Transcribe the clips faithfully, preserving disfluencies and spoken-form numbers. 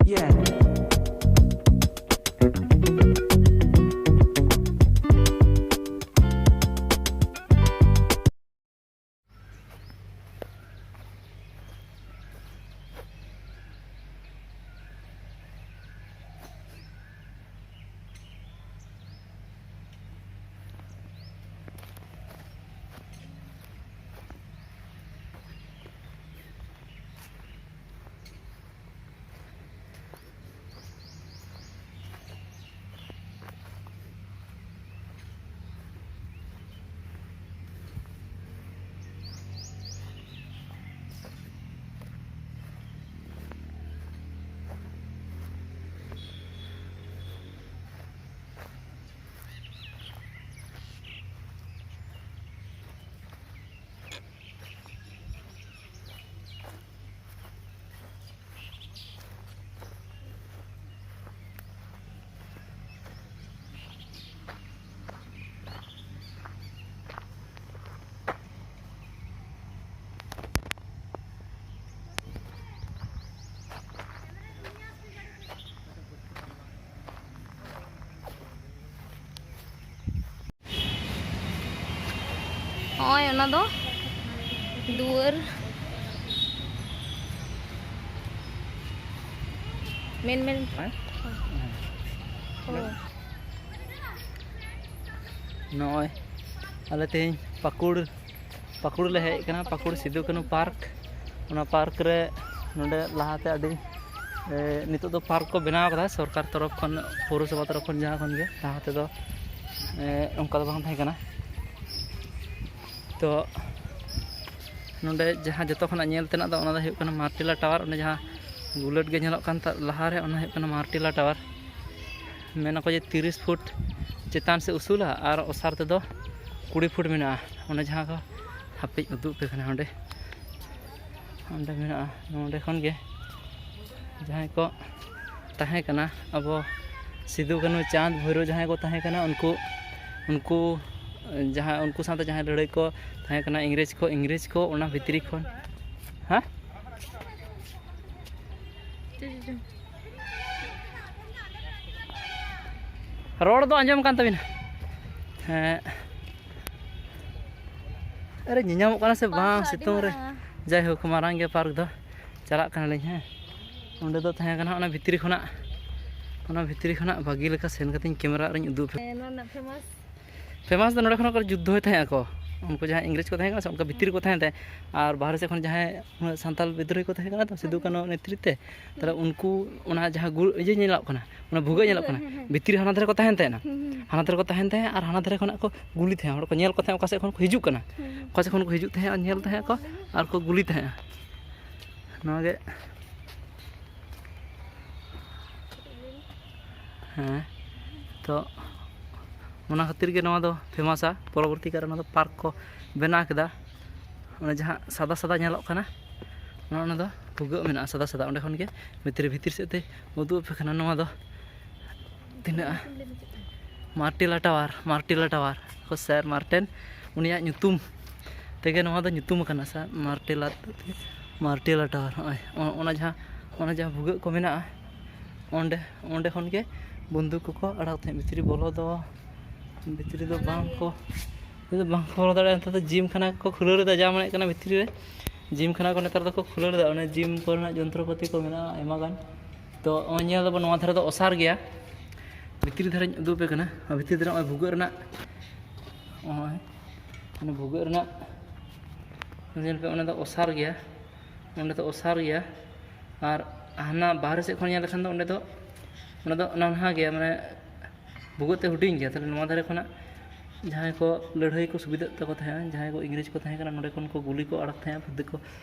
Yeah. ᱦᱚᱸᱜᱼᱚᱭ ᱚᱱᱟ ᱫᱚ ᱫᱩᱣᱟᱹᱨ᱾ ᱢᱮᱱ, ᱢᱮᱱ᱾ ᱦᱮᱸ? ᱚ᱾ ᱱᱚᱜᱼᱚᱭ ᱟᱞᱮ ᱛᱮᱦᱮᱧ ᱯᱟᱹᱠᱩᱲ, ᱯᱟᱹᱠᱩᱲ ᱞᱮ ᱦᱮᱡ ᱟᱠᱟᱱᱟ, ᱯᱟᱹᱠᱩᱲ ᱥᱤᱫᱩ ᱠᱟᱹᱱᱦᱩ ᱯᱟᱨᱠ᱾ ᱚᱱᱟ ᱯᱟᱨᱠ ᱨᱮ ᱱᱚᱰᱮ ᱞᱟᱦᱟᱛᱮ ᱟᱹᱰᱤ, ᱮ, ᱱᱤᱛᱚᱜ ᱫᱚ ᱯᱟᱨᱠ ᱠᱚ ᱵᱮᱱᱟᱣ ᱟᱠᱟᱫᱟ ᱥᱚᱨᱠᱟᱨ ᱛᱚᱨᱚᱯ ᱠᱷᱚᱱ, ᱯᱳᱣᱨᱚᱥᱚᱵᱷᱟ ᱛᱚᱨᱚᱯ ᱠᱷᱚᱱ, ᱡᱟᱦᱟᱸ ᱠᱷᱚᱱ ᱜᱮ ᱞᱟᱦᱟ ᱛᱮᱫᱚ, ᱮ, ᱚᱱᱠᱟ ᱫᱚ ᱵᱟᱝ ᱛᱟᱦᱮᱸ ᱠᱟᱱᱟ᱾ ᱛᱚ ᱱᱚᱰᱮ ᱡᱟᱦᱟᱸ ᱡᱚᱛᱚ ᱠᱷᱚᱱᱟᱜ ᱧᱮᱞ ᱛᱮᱱᱟᱜ ᱫᱚ, ᱚᱱᱟ ᱫᱚ ᱦᱩᱭᱩᱜ ᱠᱟᱱᱟ ᱢᱟᱨᱴᱤᱞᱟ ᱴᱟᱣᱟᱨ᱾ ᱚᱸᱰᱮ ᱡᱟᱦᱟᱸ ᱜᱩᱞᱟᱹᱴ ᱜᱮ ᱧᱮᱞᱚᱜ ᱠᱟᱱ ᱛᱟ-, ᱞᱟᱦᱟᱨᱮ, ᱚᱱᱟ ᱦᱩᱭᱩᱜ ᱠᱟᱱᱟ ᱢᱟᱨᱴᱤᱞᱟ ᱴᱟᱣᱟᱨ᱾ ᱢᱮᱱᱟᱠᱚ ᱡᱮ ᱛᱤᱨᱤᱥ ᱯᱷᱩᱴ ᱪᱮᱛᱟᱱ ᱥᱮ ᱩᱥᱩᱞᱟ ᱟᱨ ᱚᱥᱟᱨ ᱛᱮᱫᱚ ᱠᱩᱲᱤ ᱯᱷᱩᱴ ᱢᱮᱱᱟᱜᱼᱟ᱾ ᱚᱱᱮ ᱡᱟᱦᱟᱸ ᱠᱚ ᱦᱟᱯᱮᱧ ᱩᱫᱩᱜ ᱟᱯᱮ ᱠᱟᱱᱟ᱾ ᱚᱸᱰᱮ, ᱚᱸᱰᱮ ᱢᱮᱱᱟᱜᱼᱟ᱾ ᱱᱚᱸᱰᱮ ᱠᱷᱚᱱ ᱜᱮ ᱡᱟᱦᱟᱸᱭ ᱠᱚ ᱛᱟᱦᱮᱸ ᱠᱟᱱᱟ, ᱟᱵᱚ ᱥᱤᱫᱩ, ᱠᱟᱹᱱᱦᱩ, ᱪᱟᱸᱫᱽ, ᱵᱷᱳᱭᱨᱳ ᱡᱟᱦᱟᱸᱭ ᱠᱚ ᱛᱟᱦᱮᱸ ᱠᱟᱱᱟ, ᱩᱱᱠᱩ, ᱩᱱᱠᱩ ᱡᱟᱦᱟᱸ, ᱩᱱᱠᱩ ᱥᱟᱶᱛᱮ ᱡᱟᱦᱟᱸᱭ ᱞᱟᱹᱲᱦᱟᱹᱭ ᱠᱚ ᱛᱟᱦᱮᱸ ᱠᱟᱱᱟ, ᱤᱝᱨᱮᱡᱽ ᱠᱚ, ᱤᱝᱨᱮᱡᱽ ᱠᱚ ᱚᱱᱟ ᱵᱷᱤᱛᱨᱤ ᱠᱷᱚᱱ, ᱦᱮᱸ? ᱨᱚᱲ ᱫᱚ ᱟᱸᱡᱚᱢ ᱠᱟᱱ ᱛᱟᱹᱵᱤᱱᱟ? ᱦᱮᱸ᱾ ᱟᱨᱮ, ᱧᱮᱧᱟᱢᱚᱜ ᱠᱟᱱᱟ ᱥᱮ ᱵᱟᱝ ᱥᱤᱛᱩᱝ ᱨᱮ? ᱡᱟᱭᱦᱳᱠ, ᱢᱟᱨᱟᱝ ᱜᱮ ᱯᱟᱨᱠ ᱫᱚ᱾ ᱪᱟᱞᱟᱜ ᱠᱟᱱᱟᱞᱤᱧ, ᱦᱮᱸ᱾ ᱚᱸᱰᱮ ᱫᱚ ᱛᱟᱦᱮᱸ ᱠᱟᱱᱟ ᱚᱱᱟ ᱵᱷᱤᱛᱨᱤ ᱠᱷᱚᱱᱟᱜ, ᱚᱱᱟ ᱵᱷᱤᱛᱨᱤ ᱠᱷᱚᱱᱟᱜ ᱵᱷᱟᱹᱜᱤ ᱞᱮᱠᱟ ᱥᱮᱱ ᱠᱟᱛᱮᱧ ᱠᱮᱢᱮᱨᱟ ᱨᱤᱧ ᱩᱫᱩᱜ ᱟᱯᱮ᱾ ᱦᱮᱸ, ᱱᱚᱣᱟ ᱨᱮᱱᱟᱜ ᱯᱷᱮᱢᱟᱥ᱾ ᱯᱷᱮᱢᱟᱥ ᱫᱚ ᱱᱚᱰᱮ ᱠᱷᱚᱱᱟᱜ ᱠᱚ ᱡᱩᱫᱽᱫᱷᱚᱭ ᱛᱟᱦᱮᱸ ᱟᱠᱚ, ᱩᱱᱠᱩ ᱡᱟᱦᱟᱸᱭ ᱤᱝᱨᱮᱡᱽ ᱠᱚ ᱛᱟᱦᱮᱸ ᱠᱟᱱᱟ ᱥᱮ, ᱚᱱᱠᱟ ᱵᱷᱤᱛᱤᱨ ᱨᱮᱠᱚ ᱛᱟᱦᱮᱸ ᱛᱟᱦᱮᱸ᱾ ᱟᱨ ᱵᱟᱦᱨᱮ ᱥᱮᱫ ᱠᱷᱚᱱ ᱡᱟᱦᱟᱸᱭ ᱩᱱᱟᱹᱜ ᱥᱟᱱᱛᱟᱲ ᱵᱤᱫᱽᱨᱳᱦᱤ ᱠᱚ ᱛᱟᱦᱮᱸ ᱠᱟᱱᱟ ᱛᱚ, ᱥᱤᱫᱩ ᱠᱟᱹᱱᱩ ᱱᱮᱛᱨᱤᱛᱵ ᱛᱮ, ᱛᱟᱦᱞᱮ ᱩᱱᱠᱩ ᱚᱱᱟ ᱡᱟᱦᱟᱸ ᱜᱩ-, ᱤᱭᱟᱹ ᱧᱮᱞᱚᱜ ᱠᱟᱱᱟ, ᱚᱱᱟ ᱵᱷᱩᱜᱟᱹᱜ ᱧᱮᱞᱚᱜ ᱠᱟᱱᱟ, ᱦᱩᱸ, ᱦᱩᱸ, ᱦᱩᱸ᱾ ᱵᱷᱤᱛᱤᱨ ᱦᱟᱱᱟ ᱫᱷᱟᱨᱮ ᱠᱚ ᱛᱟᱦᱮᱱ ᱛᱟᱦᱮᱸᱱᱟ᱾ ᱦᱩᱸ, ᱦᱩᱸ᱾ ᱦᱟᱱᱟ ᱫᱷᱟᱨᱮ ᱠᱚ ᱛᱟᱦᱮᱱ ᱛᱟᱦᱮᱸᱫ ᱟᱨ ᱦᱟᱱᱟ ᱫᱷᱟᱨᱮ ᱠᱷᱚᱱᱟᱜ ᱠᱚ ᱜᱩᱞᱤ ᱛᱟᱦᱮᱸᱫ, ᱦᱚᱲ ᱠᱚ ᱧᱮᱞ ᱠᱚ ᱛᱟᱦᱮᱸᱫ ᱚᱠᱟ ᱥᱮᱫ ᱠᱷᱚᱱ ᱠᱚ ᱦᱤᱡᱩᱜ ᱠᱟᱱᱟ, ᱦᱩᱸ, ᱦᱩᱸ᱾ ᱚᱠᱟ ᱥᱮᱫ ᱠᱷᱚᱱ ᱠᱚ ᱦᱤᱡᱩᱜ ᱛᱟᱦᱮᱸᱫ ᱟᱨ ᱧᱮᱞ ᱛᱟᱦᱮᱸᱫ ᱠᱚ ᱟᱨ ᱠᱚ ᱜᱩᱞᱤ ᱛᱟᱦᱮᱸᱫᱼᱟ᱾ ᱱᱚᱣᱟ ᱜᱮ, ᱦᱮᱸ, ᱛᱚ ᱚᱱᱟ ᱠᱷᱟᱹᱛᱤᱨ ᱜᱮ ᱱᱚᱣᱟ ᱫᱚ ᱯᱷᱮᱢᱟᱥᱟ᱾ ᱯᱚᱨᱚᱵᱚᱨᱛᱤ ᱠᱟᱞ ᱨᱮ ᱱᱚᱣᱟ ᱫᱚ ᱯᱟᱨᱠ ᱠᱚ ᱵᱮᱱᱟᱣ ᱠᱮᱫᱟ᱾ ᱚᱱᱟ ᱡᱟᱦᱟᱸ ᱥᱟᱫᱟ ᱥᱟᱫᱟ ᱧᱮᱞᱚᱜ ᱠᱟᱱᱟ, ᱚᱱᱟ, ᱚᱱᱟ ᱫᱚ ᱵᱷᱩᱜᱟᱹᱜ ᱢᱮᱱᱟᱜᱼᱟ ᱥᱟᱫᱟ ᱥᱟᱫᱟ᱾ ᱚᱸᱰᱮ ᱠᱷᱚᱱ ᱜᱮ ᱵᱷᱤᱛᱨᱤ, ᱵᱷᱤᱛᱤᱨ ᱥᱮᱫ ᱛᱮ ᱩᱫᱩᱜ ᱟᱯᱮ ᱠᱟᱱᱟ᱾ ᱱᱚᱣᱟ ᱫᱚ ᱛᱤᱱᱟᱹᱜᱼᱟ? ᱢᱟᱨᱴᱮᱞᱟ ᱴᱟᱣᱟᱨ, ᱢᱟᱨᱴᱮᱞᱟ ᱴᱟᱣᱟᱨ᱾ ᱠᱚ ᱥᱮᱨ ᱢᱟᱨᱴᱮᱱ, ᱩᱱᱤᱭᱟᱜ ᱧᱩᱛᱩᱢ ᱛᱮᱜᱮ ᱱᱚᱣᱟ ᱫᱚ ᱧᱩᱛᱩᱢ ᱟᱠᱟᱱᱟ, ᱥᱮᱨ ᱢᱟᱨᱴᱮᱞᱟ, ᱢᱟᱨᱴᱮᱞᱟ ᱴᱟᱣᱟᱨ᱾ ᱱᱚᱜᱼᱚᱭ ᱚ-, ᱚᱱᱟ ᱡᱟᱦᱟᱸ, ᱚᱱᱟ ᱡᱟᱦᱟᱸ ᱵᱷᱩᱜᱟᱹᱜ ᱠᱚ ᱢᱮᱱᱟᱜᱼᱟ, ᱚᱸᱰᱮ, ᱚᱸᱰᱮ ᱠᱷᱚᱱ ᱜᱮ ᱵᱚᱱᱫᱩᱠ ᱠᱚᱠᱚ ᱟᱲᱟᱜ ᱛᱟᱦᱮᱸᱫ᱾ ᱵᱷᱤᱛᱨᱤ ᱵᱚᱞᱚ ᱫᱚ, ᱵᱷᱤᱛᱨᱤ ᱫᱚ ᱵᱟᱝ ᱠᱚ, ᱵᱷᱤᱛᱨᱤ ᱫᱚ ᱵᱟᱝ ᱠᱚ ᱵᱚᱞᱚ ᱫᱟᱲᱮᱭᱟᱜᱼᱟ᱾ ᱱᱮᱛᱟᱨ ᱫᱚ ᱡᱤᱢ ᱠᱷᱟᱱᱟ ᱠᱚ ᱠᱷᱩᱞᱟᱹᱣ ᱞᱮᱫᱟ, ᱡᱟ ᱢᱚᱱᱮᱜ ᱠᱟᱱᱟ ᱵᱷᱤᱛᱨᱤ ᱨᱮ ᱡᱤᱢ ᱠᱷᱟᱱᱟ ᱠᱚ ᱱᱮᱛᱟᱨ ᱫᱚᱠᱚ ᱠᱷᱩᱞᱟᱹᱣ ᱞᱮᱫᱟ᱾ ᱚᱱᱮ ᱡᱤᱢ ᱠᱚᱨᱮᱱᱟᱜ ᱡᱚᱱᱛᱨᱚᱯᱟᱹᱛᱤ ᱠᱚ ᱢᱮᱱᱟᱜᱼᱟ ᱟᱭᱢᱟ ᱜᱟᱱ᱾ ᱛᱚ ᱱᱚᱜᱼᱚᱭ ᱧᱮᱞ ᱫᱟᱵᱚᱱ, ᱱᱚᱣᱟ ᱫᱷᱟᱨᱮ ᱫᱚ ᱚᱥᱟᱨ ᱜᱮᱭᱟ᱾ ᱵᱷᱤᱛᱨᱤ ᱫᱷᱟᱨᱮᱧ ᱩᱫᱩᱜ ᱟᱯᱮ ᱠᱟᱱᱟ᱾ ᱟᱨ ᱵᱷᱤᱛᱨᱤ ᱫᱷᱟᱨᱮ ᱱᱚᱜᱼᱚᱭ ᱵᱷᱩᱜᱟᱹᱜ ᱨᱮᱱᱟᱜ, ᱱᱚᱜᱼᱚᱭ ᱚᱱᱟ ᱵᱷᱩᱜᱟᱹᱜ ᱨᱮᱱᱟᱜ ᱧᱮᱞ ᱯᱮ, ᱚᱸᱰᱮ ᱫᱚ ᱚᱥᱟᱨ ᱜᱮᱭᱟ, ᱚᱸᱰᱮ ᱫᱚ ᱚᱥᱟᱨ ᱜᱮᱭᱟ᱾ ᱟᱨ ᱦᱟᱱᱟ ᱵᱟᱦᱨᱮ ᱥᱮᱫ ᱠᱷᱚᱱ ᱧᱮᱞ ᱞᱮᱠᱷᱟᱱ ᱫᱚ ᱚᱸᱰᱮ ᱫᱚ, ᱚᱸᱰᱮ ᱫᱚ ᱱᱟᱱᱦᱟ ᱜᱮᱭᱟ, ᱢᱟᱱᱮ ᱵᱷᱩᱜᱟᱹᱜ ᱛᱮ ᱦᱩᱰᱤᱧ ᱜᱮᱭᱟ᱾ ᱛᱟᱦᱞᱮ ᱱᱚᱣᱟ ᱫᱷᱟᱨᱮ ᱠᱷᱚᱱᱟᱜ ᱡᱟᱦᱟᱸᱭ ᱠᱚ ᱞᱟᱹᱲᱦᱟᱹᱭ ᱠᱚ ᱥᱩᱵᱤᱫᱷᱟᱜ ᱛᱟᱠᱚ ᱛᱟᱦᱮᱸᱜᱼᱟ, ᱡᱟᱦᱟᱸᱭ ᱠᱚ ᱤᱝᱨᱮᱡᱽ ᱠᱚ ᱛᱟᱦᱮᱸ ᱠᱟᱱᱟ, ᱱᱚᱸᱰᱮ ᱠᱷᱚᱱ ᱠᱚ ᱜᱩᱞᱤ ᱠᱚ ᱟᱲᱟᱜ ᱛᱟᱦᱮᱸᱜᱼᱟ, ᱯᱷᱟᱹᱫ ᱠᱚ,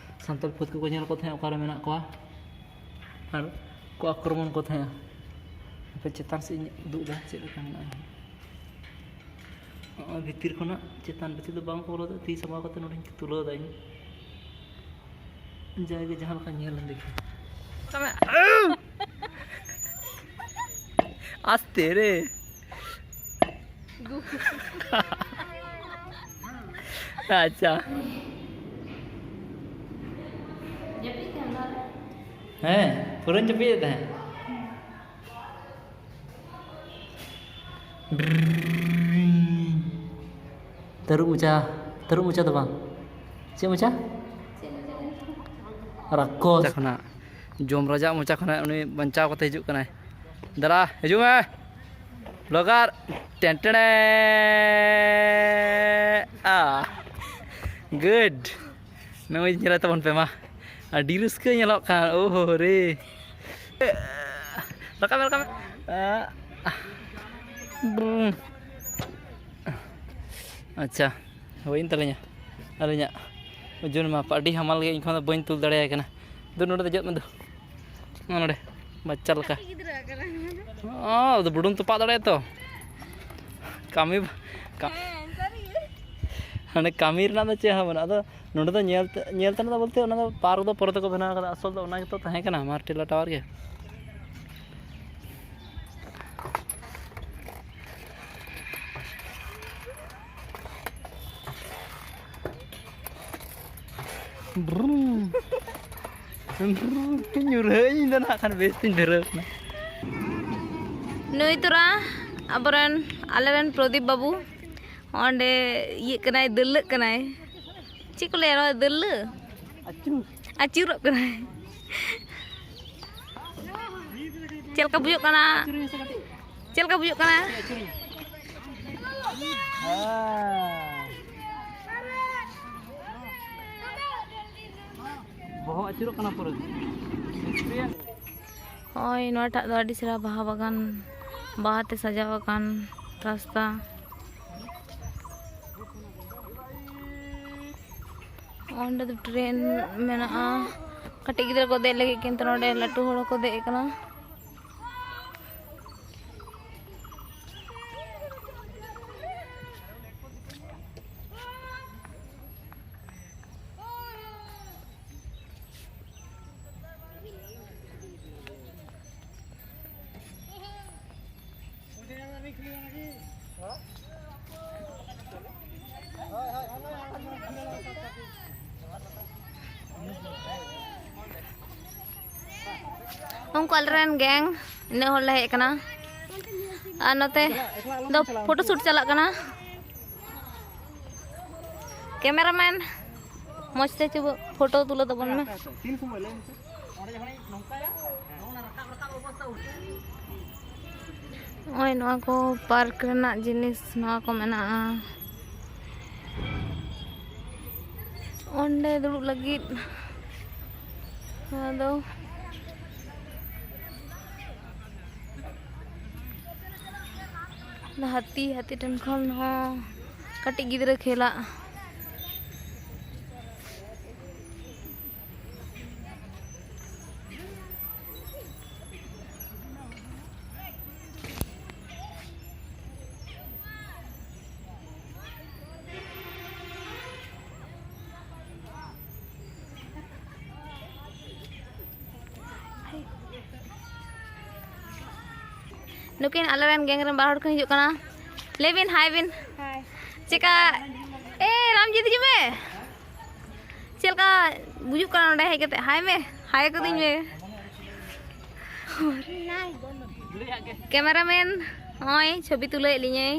ᱥᱟᱱᱛᱟᱲ ᱯᱷᱟᱹᱫ ᱠᱚᱠᱚ ᱧᱮᱞ ᱠᱚ ᱛᱟᱦᱮᱸᱜᱼᱟ ᱚᱠᱟᱨᱮ ᱢᱮᱱᱟᱜ ᱠᱚᱣᱟ, ᱟᱨ ᱠᱚ ᱟᱠᱨᱚᱢᱚᱱ ᱠᱚ ᱛᱟᱦᱮᱸᱜᱼᱟ᱾ ᱦᱟᱯᱮ ᱪᱮᱛᱟᱱ ᱥᱮᱫ ᱤᱧ ᱩᱫᱩᱜ ᱮᱫᱟ ᱪᱮᱫ ᱞᱮᱠᱟ ᱢᱮᱱᱟᱜᱼᱟ᱾ ᱱᱚᱜᱼᱚᱭ ᱵᱷᱤᱛᱤᱨ ᱠᱷᱚᱱᱟᱜ ᱪᱮᱛᱟᱱ, ᱵᱷᱤᱛᱤᱨ ᱫᱚ ᱵᱟᱝ ᱠᱚ ᱵᱚᱞᱚ ᱫᱟᱲᱮᱭᱟᱜᱼᱟ, ᱛᱤ ᱥᱟᱢᱵᱟᱣ ᱠᱟᱛᱮ ᱱᱚᱸᱰᱮᱧ ᱛᱩᱞᱟᱹᱣ ᱮᱫᱟ ᱤᱧ᱾ ᱡᱟᱭᱜᱟ ᱡᱟᱦᱟᱸ ᱞᱮᱠᱟ ᱧᱮᱞ ᱞᱮᱱ ᱫᱮᱠᱷᱤ᱾ ᱟᱥᱛᱮ ᱨᱮ᱾ ᱟᱪᱪᱷᱟ᱾ ᱡᱟᱹᱯᱤᱫ ᱠᱟᱱᱟ᱾ ᱦᱮᱸ, ᱯᱩᱨᱟᱹᱧ ᱡᱟᱹᱯᱤᱫ ᱮᱫ ᱛᱟᱦᱮᱸᱫ᱾ ᱛᱟᱹᱨᱩᱵ ᱢᱚᱪᱟ, ᱛᱟᱹᱨᱩᱵ ᱢᱚᱪᱟ ᱫᱚ ᱵᱟᱝ, ᱪᱮᱫ ᱢᱚᱪᱟ? ᱨᱟᱠᱚᱥ᱾ ᱢᱚᱪᱟ ᱠᱷᱚᱱᱟᱜ, ᱡᱚᱢ ᱨᱟᱡᱟᱜ ᱢᱚᱪᱟ ᱠᱷᱚᱱᱟᱜ ᱩᱱᱤ ᱵᱟᱧᱪᱟᱣ ᱠᱟᱛᱮ ᱦᱤᱡᱩᱜ ᱠᱟᱱᱟᱭ᱾ ᱫᱟᱫᱟ, ᱦᱤᱡᱩᱜ ᱢᱮ᱾ ᱵᱞᱚᱜᱟᱨ, ᱴᱮᱱ ᱴᱮᱲᱮ᱾ ᱟ, ᱜᱩᱰ᱾ ᱱᱩᱭ ᱧᱮᱞᱮ ᱛᱟᱵᱚᱱ ᱯᱮ ᱢᱟ, ᱟᱹᱰᱤ ᱨᱟᱹᱥᱠᱟᱹ ᱧᱮᱞᱚᱜ ᱠᱟᱱ᱾ ᱳᱦᱳ ᱨᱮ, ᱨᱟᱠᱟᱵ ᱢᱮ, ᱨᱟᱠᱟᱵ ᱢᱮ᱾ ᱟ, ᱵᱩᱢ᱾ ᱟᱪᱪᱷᱟ, ᱦᱩᱭᱮᱱ ᱛᱟᱹᱞᱤᱧᱟ ᱟᱹᱞᱤᱧᱟᱜ ᱳᱡᱚᱱ ᱢᱟᱯ᱾ ᱟᱹᱰᱤ ᱦᱟᱢᱟᱞ ᱜᱮ, ᱤᱧ ᱠᱷᱚᱱ ᱫᱚ ᱵᱟᱹᱧ ᱛᱩᱞ ᱫᱟᱲᱮᱭᱟᱭ ᱠᱟᱱᱟ᱾ ᱫᱩ, ᱱᱚᱰᱮ ᱫᱮᱡᱚᱜ ᱢᱮ ᱫᱩ᱾ ᱱᱚᱜᱼᱚ ᱱᱚᱰᱮ ᱵᱟᱪᱪᱟ ᱞᱮᱠᱟ᱾ ᱠᱟᱹᱴᱤᱡ ᱜᱤᱫᱽᱨᱟᱹ ᱠᱟᱱᱟ᱾ ᱚ, ᱟᱫᱚ ᱵᱩᱰᱩᱢ ᱛᱚᱯᱟᱜ ᱫᱟᱲᱮᱭᱟᱜᱼᱟ ᱛᱚ᱾ ᱠᱟᱹᱢᱤ, ᱠᱟ-, ᱦᱮᱸ, ᱥᱟᱹᱨᱤ ᱜᱮ᱾ ᱦᱟᱱᱮ ᱠᱟᱹᱢᱤ ᱨᱮᱱᱟᱜ ᱫᱚ ᱪᱮᱫ ᱦᱚᱸ ᱵᱟᱹᱱᱩᱜᱼᱟ᱾ ᱟᱫᱚ ᱱᱚᱰᱮ ᱫᱚ ᱧᱮᱞ ᱛᱮ-, ᱧᱮᱞ ᱛᱮᱱᱟᱜ ᱫᱚ ᱵᱚᱞᱛᱮ ᱚᱱᱟ ᱫᱚ ᱯᱟᱨᱠ ᱫᱚ ᱯᱚᱨᱮ ᱛᱮᱠᱚ ᱵᱮᱱᱟᱣ ᱠᱟᱫᱟ, ᱟᱥᱚᱞ ᱫᱚ ᱚᱱᱟ ᱜᱮᱛᱚ ᱛᱟᱦᱮᱸ ᱠᱟᱱᱟ ᱢᱟᱨᱴᱤᱞᱟ ᱴᱟᱣᱟᱨ ᱜᱮ᱾ ᱵᱨᱩᱢ᱾ ᱧᱩᱨᱦᱟᱹᱧ ᱤᱧ ᱫᱚ ᱱᱟᱜ ᱠᱷᱟᱱ ᱵᱮᱥ ᱛᱤᱧ ᱫᱷᱩᱨᱟᱹᱣ ᱠᱟᱱᱟ᱾ ᱱᱩᱭ ᱛᱚᱨᱟ ᱟᱵᱚᱨᱮᱱ, ᱟᱞᱮᱨᱮᱱ ᱯᱨᱚᱫᱤᱯ ᱵᱟᱹᱵᱩ ᱚᱸᱰᱮ ᱤᱭᱟᱹᱜ ᱠᱟᱱᱟᱭ, ᱫᱟᱹᱲᱞᱟᱹᱜ ᱠᱟᱱᱟᱭ᱾ ᱪᱮᱫ ᱠᱚ ᱞᱟᱹᱭᱟ ᱱᱚᱣᱟ ᱫᱟᱹᱲᱞᱟᱹ? ᱟᱹᱪᱩᱨ᱾ ᱟᱹᱪᱩᱨᱚᱜ ᱠᱟᱱᱟᱭ᱾ ᱪᱮᱫ ᱞᱮᱠᱟ ᱵᱩᱡᱷᱟᱹᱜ ᱠᱟᱱᱟ? ᱟᱹᱪᱩᱨ ᱢᱮᱥᱮ ᱠᱟᱹᱴᱤᱡ᱾ ᱪᱮᱫ ᱞᱮᱠᱟ ᱵᱩᱡᱷᱟᱹᱜ ᱠᱟᱱᱟ? ᱟᱹᱪᱩᱨ ᱢᱮ᱾ ᱦᱮᱸ᱾ ᱵᱚᱦᱚᱜ ᱟᱹᱪᱩᱨᱚᱜ ᱠᱟᱱᱟ ᱯᱩᱨᱟᱹ᱾ ᱱᱚᱜᱼᱚᱭ ᱱᱚᱣᱟᱴᱟᱜ ᱫᱚ ᱟᱹᱰᱤ ᱪᱮᱦᱨᱟ ᱵᱟᱦᱟ ᱵᱟᱜᱟᱱ, ᱵᱟᱦᱟ ᱛᱮ ᱥᱟᱡᱟᱣ ᱟᱠᱟᱱ ᱨᱟᱥᱛᱟ᱾ ᱚᱸᱰᱮ ᱫᱚ ᱴᱨᱮᱱ ᱢᱮᱱᱟᱜᱼᱟ, ᱠᱟᱹᱴᱤᱡ ᱜᱤᱫᱽᱨᱟᱹ ᱠᱚ ᱫᱮᱡ ᱞᱟᱹᱜᱤᱫ, ᱠᱤᱱᱛᱩ ᱱᱚᱰᱮ ᱞᱟᱹᱴᱩ ᱦᱚᱲ ᱦᱚᱸᱠᱚ ᱫᱮᱡ ᱟᱠᱟᱱᱟ᱾ ᱩᱱᱠᱩ ᱟᱞᱮᱨᱮᱱ ᱜᱮᱝ, ᱤᱱᱟᱹᱜ ᱦᱚᱲ ᱞᱮ ᱦᱮᱡ ᱟᱠᱟᱱᱟ᱾ ᱟᱨ ᱱᱚᱛᱮ ᱫᱚ ᱯᱷᱳᱴᱳ ᱥᱩᱴ ᱪᱟᱞᱟᱜ ᱠᱟᱱᱟ᱾ ᱠᱮᱢᱮᱨᱟᱢᱮᱱ, ᱢᱚᱡᱽ ᱛᱮ ᱪᱩᱵᱩ ᱯᱷᱳᱴᱳ ᱛᱩᱞᱟᱹᱣ ᱛᱟᱵᱚᱱ ᱢᱮ᱾ ᱛᱤᱱ ᱥᱚᱢᱚᱭ ᱞᱟᱹᱭ ᱢᱮᱥᱮ? ᱱᱚᱜᱼᱚᱭ ᱱᱚᱣᱟ ᱠᱚ ᱯᱟᱨᱠ ᱨᱮᱱᱟᱜ ᱡᱤᱱᱤᱥ, ᱱᱚᱣᱟ ᱠᱚ ᱢᱮᱱᱟᱜᱼᱟ᱾ ᱚᱸᱰᱮ ᱫᱩᱲᱩᱵ ᱞᱟᱹᱜᱤᱫ ᱱᱚᱣᱟ ᱫᱚ ᱦᱟᱹᱛᱤ, ᱦᱟᱹᱛᱤ ᱴᱷᱮᱱ ᱠᱷᱚᱱ ᱦᱚᱸ ᱠᱟᱹᱴᱤᱡ ᱜᱤᱫᱽᱨᱟᱹ ᱠᱷᱮᱞᱟᱜ᱾ ᱱᱩᱠᱤᱱ ᱟᱞᱮᱨᱮᱱ ᱜᱮᱝ ᱨᱮᱱ ᱵᱟᱨ ᱦᱚᱲ ᱠᱤᱱ ᱦᱤᱡᱩᱜ ᱠᱟᱱᱟ᱾ ᱞᱟᱹᱭ ᱵᱤᱱ, ᱦᱟᱭ ᱵᱤᱱ᱾ ᱦᱟᱭ᱾ ᱪᱮᱠᱟ? ᱮ, ᱨᱟᱢᱡᱤᱛ, ᱦᱤᱡᱩᱜ ᱢᱮ᱾ ᱪᱮᱫ ᱞᱮᱠᱟ ᱵᱩᱡᱩᱜ ᱠᱟᱱᱟ ᱱᱚᱰᱮ ᱦᱮᱡ ᱠᱟᱛᱮ? ᱦᱟᱭ ᱢᱮ, ᱦᱟᱭ ᱠᱟᱹᱫᱤᱧ ᱢᱮ᱾ ᱱᱟᱭ᱾ ᱠᱮᱢᱮᱨᱟᱢᱮᱱ, ᱱᱚᱜᱼᱚᱭ ᱪᱷᱚᱵᱤ ᱛᱩᱞᱟᱹᱣᱮᱫ ᱞᱤᱧᱟᱹᱭ᱾